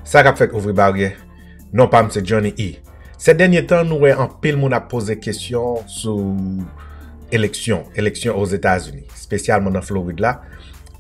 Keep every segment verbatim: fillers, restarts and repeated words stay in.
Sa k ap fèt, ouvri baryè. Non pa m se Johnny E. Sè dènye tan, nou wè anpil moun ap poze kesyon sou eleksyon, eleksyon Ozetazini, espesyalman nan Florid la.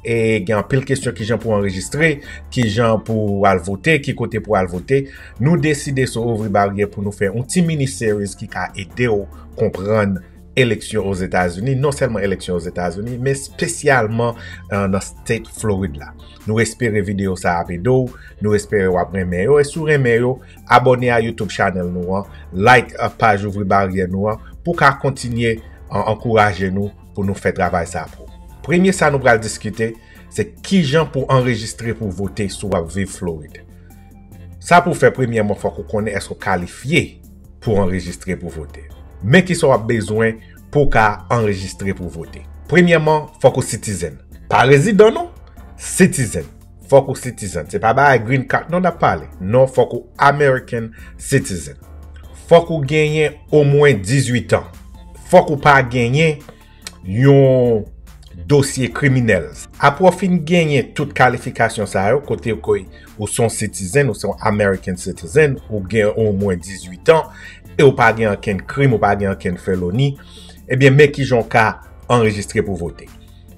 E gen anpil kesyon, kijan pou anrejistre, kijan pou al vote, ki kote pou al vote. Nou deside sou ouvri baryè pou nou fè yon ti mini series ki ka ede w konprann eleksyon Ozetazini, non sèlman eleksyon Ozetazini, men espesyalman uh, nan state Florid la. Nou espere videyo sa ap ede w, nou espere w ap renmen yo, e si w renmen yo, abòne a YouTube channel nou an, like uh, paj ouvri baryè nou an, pou ka kontinye uh, ankouraje nou pou nou fè travay sa pou. Premye sa nou pral diskite, se kijan pou anrejistre pou vote si w ap viv Florid. Sa pou fè, premyèman, fòk ou konnen èske w kalifye pou anrejistre pou vote. Men kisa w ap bezwen pou w ka anrejistre pou vote. Premyèman, fòk ou citizen. Pa rezidan non, citizen. Fòk ou citizen. Se pa bagay green card non n ap pale. Non, fòk ou American citizen. Fòk ou genyen omwen dizuit an. Fòk ou pa genyen yon dosye kriminèl. Apre w fin genyen tout kalifikasyon sa yo, kote ke ou se yon citizen, ou se yon American citizen, ou gen omwen dizuit an, e ou pa gen ankenn krim, ou pa gen ankenn feloni, ebyen, men kijan w ka anrejistre pou vote.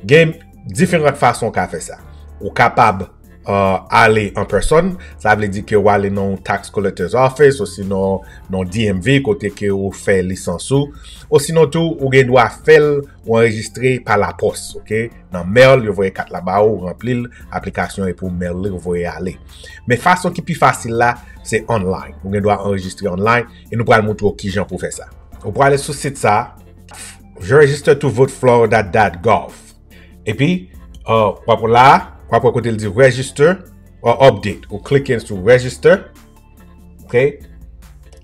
Gen diferan fason w ka fè sa. Ou kapab uh, ale an pèsòn, sa vle di ke w ale nan yon tax collector's office, osinon nan D M V, kote ke ou fè lisans ou, osinon tou, ou gen dwa fè l, ou anrejistre pa lapòs, ok? Nan mail, yo voye kat la ba ou, ou ranpli l, aplikasyon epi w mail li, ou voye ale. Men fason ki pi fasil la, se online. Ou gen dwa anrejistre online, e nou pral montre w kijan pou fè sa. Ou pral ale sou sit sa, register to vote florida dot gov. Epi, uh, w ap la, w ap wè kote l di register or update. Ou klike sou register. Ok?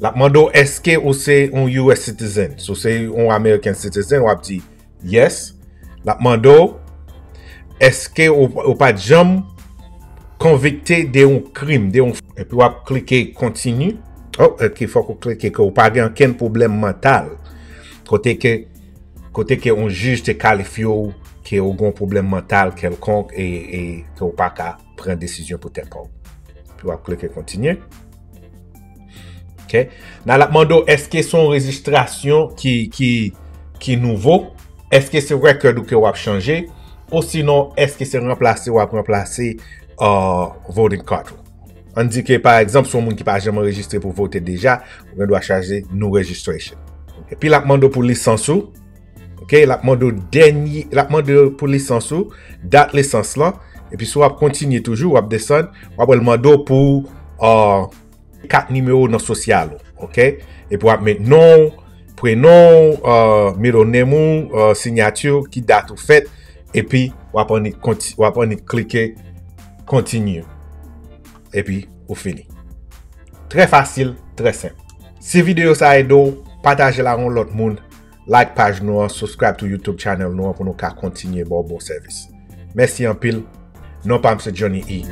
L ap mande w èske ou se yon U S citizen. Si w se yon American citizen, w ap di yes. L ap mande w èske ou, ou pa t janm konvikte de yon krim, de yon. Epi w ap klike continue. Oh, ok, fòk ou klike ke ou pa gen ankenn pwoblèm mantal. Kote ke kote ke yon jij te kalifye w ke ou gen yon pwoblèm mantal kèlkonk e, e ke ou pa ka pran desizyon pou tèt pa w. Epi w ap klike kontinye. Ok. Nan l ap mande w èske se yon rejistrasyon ki, ki, ki nouvo? Èske se record ou ke w ap chanje? Osinon, èske se ranplase w ap ranplase uh, voting card ou? Ann di ke, pa egzanp, se yon moun ki pa janm anrejistre pou vote deja, ou gen dwa chaje new registration. Epi l ap mande w pou lisans ou. Ok, l ap mande w dènye, l ap mande w pou lisans ou, dat lisans lan. Epi si w ap kontinye toujou, w ap desann, w ap wè l mande w pou uh, kat nimewo nan sosyal ou. Ok? Epi w ap met non w, prenon w, uh, middle name ou, uh, siyati w, ki dat ou fèt, epi w ap annik konti-, w ap annik klike continue. Epi ou fini. Trè fasil, trè senp. Si videyo sa ede w, pataje l ak yon lòt moun, like paj nou an, subscribe to YouTube channel nou an pou nou ka kontinye ba w bon sèvis. Mèsi anpil. Non pa m se Johnny E.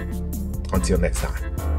Until next time.